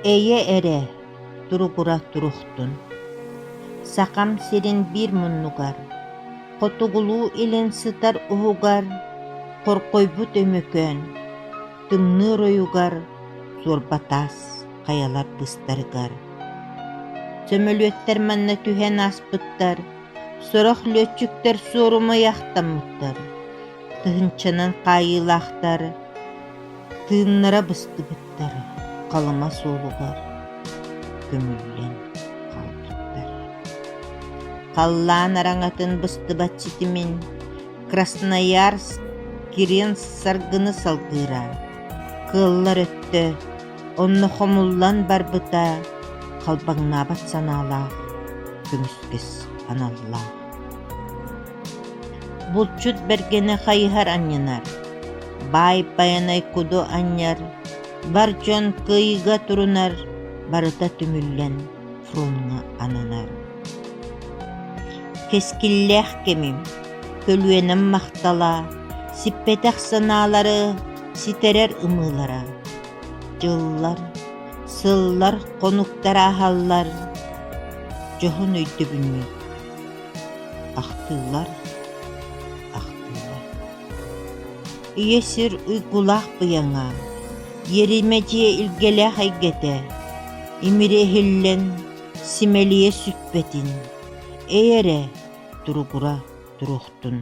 Эйэ эрэ туругура туруохтун. Сахам сирин биир муннугар, хотугулуу-илин сытар уһугар хорҕойбут Өймөкөөн тымныы оройугар суорба таас хайалар быыстарыгар. Сөмөлүөттэр манна түһэн ааспыттар, сорох лүөччүктэр суорума ыйаахтаммыттар, тыһыынчанан хаайыылаахтар Тыыннара быстыбыттар, Халыма суолугар көмүллэн хаалбыттар. Халлаан араҥатын быстыбат ситимин Красноярск Киренск саргыны салгыыра, кыаллар өттө онно хомуллан барбыта халбаҥнаабат санаалаах көмүскэс аналлаах. Булчут бэргэнэ хайыһар анньынар, баай Байанай куду анньар, бар дьон кыайыыга турунар, барыта түмүллэн фроҥҥа ананар. Кэскиллээх кэмим, көлүөнэм махтала, сиппэтэх санаалары ситэрэр ымыылара. Дьыллар, сыллар, хонуктар ааһаллар, дьоһун өйдөбүнньүк Ахтыылар, ахтыылар. Ийэ сир уйгулаах быйаҥа, иэримэ дьиэ илгэлээх эйгэтэ, имири иһиллэн, симэлийэ сүппэтин, эйэ эрэ туругура туруохтун.